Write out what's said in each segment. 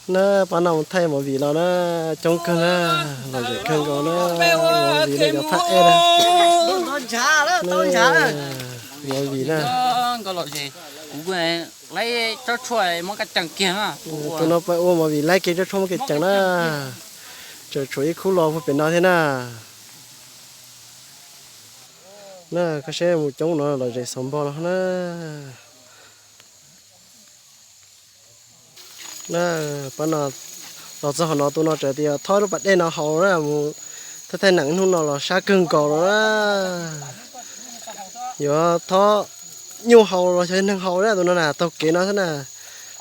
Na, pab no mus thaij movie los na, coob kawg na, lom zem kawg nkaus na, movie na, cov phab ej na. Movie na. Tus no pab ua movie laib kev tsob tshuaj muab kev ceev na. Tseem tshuav ib khub los puag pem no thiab na. Na, koj saib mus coob no lom zem xauv npo no na. Na, pab no los txog qhov no tus no tseem tias thob lub pas dej no haus na, mus thaij thaij neem hnub no los sab kawg nkaus los na. Yuav thob nyuj haus los xyov neeg haus na, tus no na taug kev no xwb na.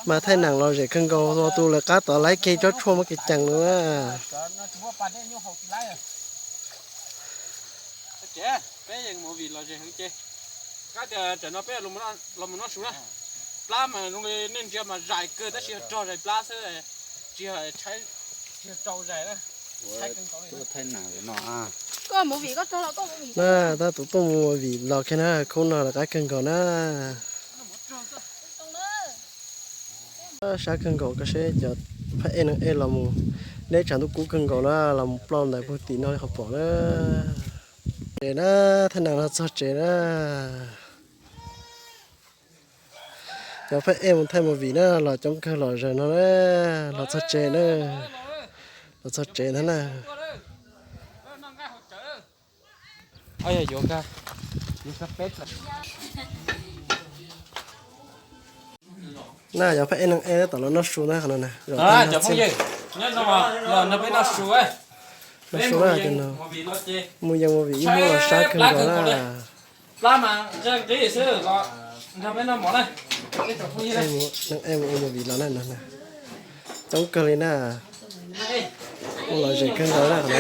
Mas thaij neem los zem kawg nkaus, tus lawv qab tod laib kev tsob tshuaj muab kev ceev no na. Peb yeej mus vim los zem heev ces, kab tias tam no peb los mus noj su na. Plab mas zoo li nej ntsia mas zais kawg tab sis yog rog zais plab xwb, tsis yog tshaib, tsis yog rau zais na. Tshaib kawg nkaus li. Na, tab tus tuaj mus vim los kiag na, khub no lawv qab kawg nkaus na. Sab kawg nkaus, koj saib cov phab ej neeg ej los mus, deb tshav ntuj kub kawg nkaus na, los mus ploj ntawd puag tim no li qhov pom na. Tsev na, thaij neem los txog tsev na. Cov phab ej mus thaij movie na, los coob kawg los zaws no na, los txog tsev na, los txog tsev ntag na. Na, cov phab ej neeg ej tab tom los noj su na, qhov no na, noj su na, mus yees movie ib hnub los sab kawg nkaus na. Neeg ej mus ua movie los na, coob kawg li na. Ua los zem kawg nkaus na qhov no na.